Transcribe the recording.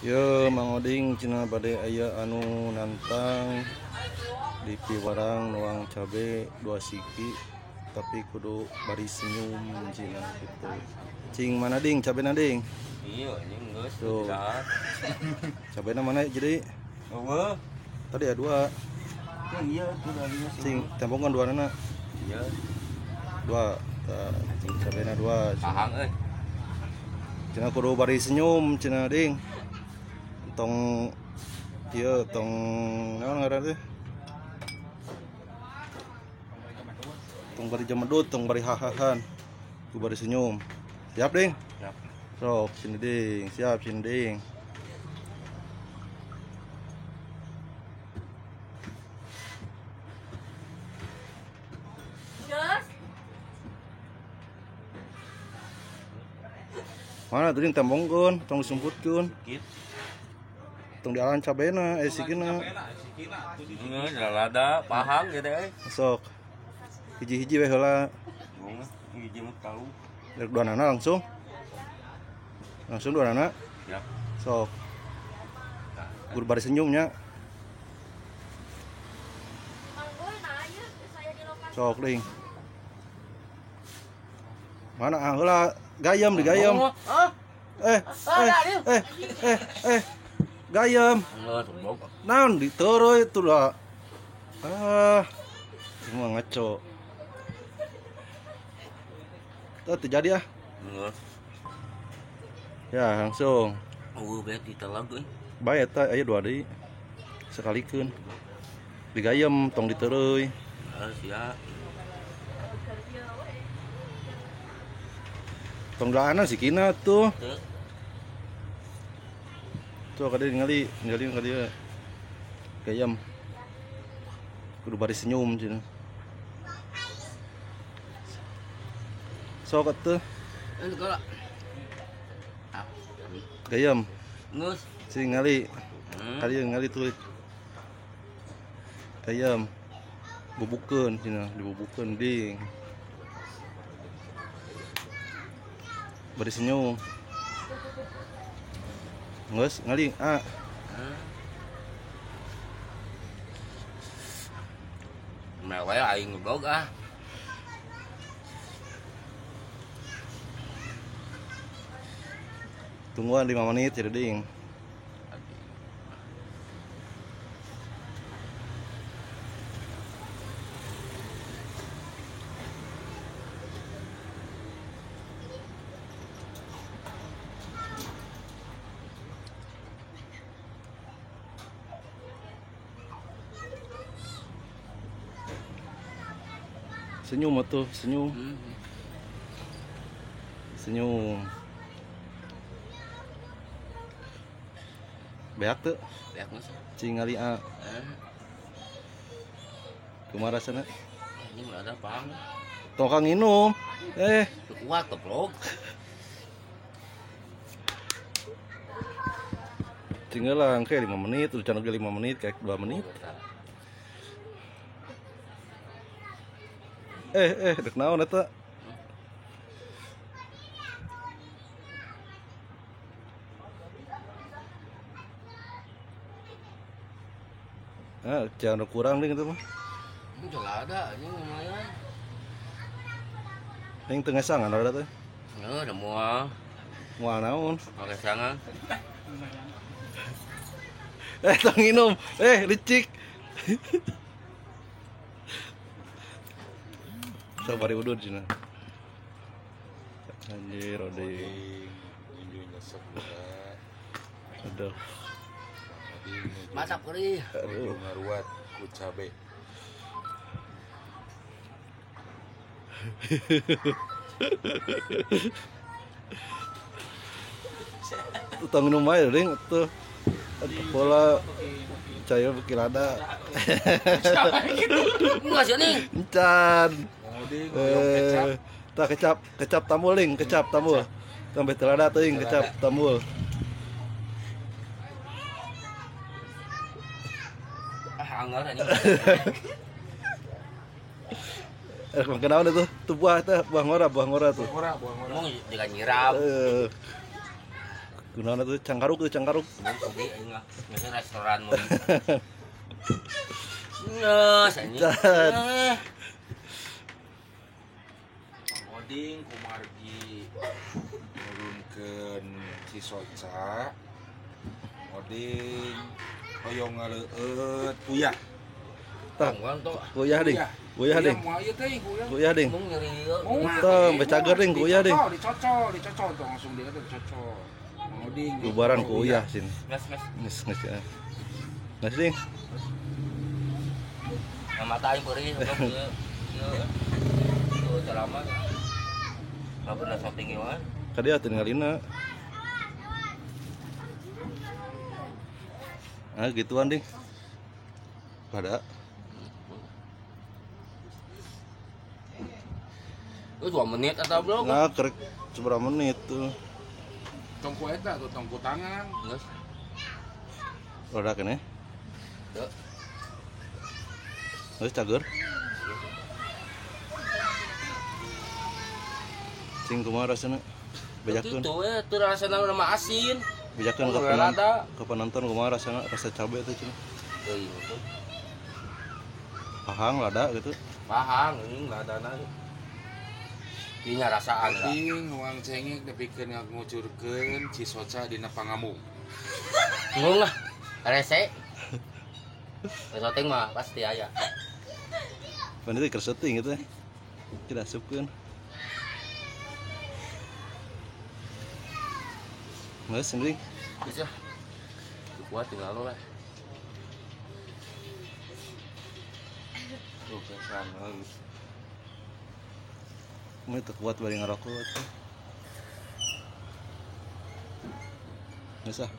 Yo Mang Oding cenah bade aya anu nantang di piwarang nuang cabe 2 siki tapi kudu bari senyum cenah gitu. Cing mana ding cabena ding? Iya anjing geus. Tuh. Cabena mana jadi? Eueuh. Tadi ya 2. Iya tuh dari cing tembongan 2 nana. Iya. 2. Tah cing cabena 2. Pahang euy. Cenah kudu bari senyum cenah ding. Tong ieu tong naon ngaran teh? Tong bari jemedut, tong bari hahahan. Kudu bari senyum. Siap ding? Siap. Sok sini ding, siap sini ding. Mana tuh ding tembongkeun, tong disumputkeun. Tong dialan cabena, sikina. Geus lada pahang gitu euy. Sok. Hiji-hiji we heula. Hiji mah tahu. Rek 2 nana langsung. Langsung 2 nana. Ya. Sok. Kudu bari senyumnya. Sok ding. Mana ah heula gayam digayam. Gayam. Naon diteureuy itu lah. Ah. Semua ngaco. Tuh terjadi ah. Ya, langsung. Eueuh bae ditelag euy. Bae eta aya 2 deui. Sekalikeun. Digayem tong diteureuy. Siap. Tong daanan sikina tuh. Tuh kade ningali, ningali ka dieu. Gayam. Kudu bari senyum cenah. Sok atuh. Gayam. Geus. Sing ngali. Kali ngali tuh. Gayam. Bubukeun cenah, dibubukeun ding. Bari senyum. Geus ngali ah. Mewe aing ngeblog ah. Tungguan 5 menit jadi ding. Senyum atuh, senyum. Senyum. Beak tuh. Beak mah. Cing ngali a. Kumaha rasana? Ini mah ada pahang. Tong nginum. Teu kuat goblok. Cing heula engke 5 menit, udah can 5 menit kayak 2 menit. Dek naon eta? Ah, jangan kurang ding itu mah. Udah ada ini lumayan. Yang tengah sangan ada tuh. Heeh, ada moal. Moal naon? Pakai sangan. Tong minum. Licik. Sok bari udud cenah. Anjir, Oding. Nuju nyesek budak. Aduh. Masak perih. Nuju ngaruat ku cabe. Tong minum wae ding tuh. Bola cair beki lada. Enggak sih nih. Encan. Kecap. Tah kecap, kecap tambul ling, kecap tambul. Sampai telada teuing kecap tambul. Ah, anggar anjing. Makan naon itu? Tuh buah teh, buah ngora tuh. Buah ngora, buah ngora. Mung juga nyirap. Kunaon atuh cangkaruk tuh cangkaruk. Oke, aing mah geus restoran mun. Geus anjing. Mang Oding kumargi nurunkeun Cisoca. Oding hoyong ngaleueut uyah. Tah. Uyah ding. Uyah ding. Uyah ding. Tah, becager ding uyah ding. Dicocol, dicocol tuh langsung dia dicocol. Mang Oding. Bubaran ku uyah sini. Geus geus. Geus ya. Geus ding. Mata aing perih goblok ieu. Ieu. Tuh celama. Enggak pernah syuting ieu mah. Ka dieu tinggalina. Ah gituan ding. Pada. Itu 2 menit atau belum? Nah, kerek seberapa menit tuh. Tongku eta tuh tongku tangan. Geus. Udah kene. Tuh. Geus cager. Cing kumaha rasana? Bejakeun. Itu we teu rasana mah asin. Bejakeun ka penonton kumaha rasana rasa cabe teh cenah. Teuing tuh. Pahang lada gitu. Pahang anjing ladana. Dinya rasaan lah. Oding nuang cengek nepikeun ngucurkeun Cisoca dina pangamung. Ngung lah. Rese. Syuting mah pasti aya. Pan itu keur syuting gitu. Tidak asupkeun. Geus sendiri. Bisa. Kuat tinggal lah. Tuh kesana. Mun teu kuat bari ngarokok atuh. Geus ah.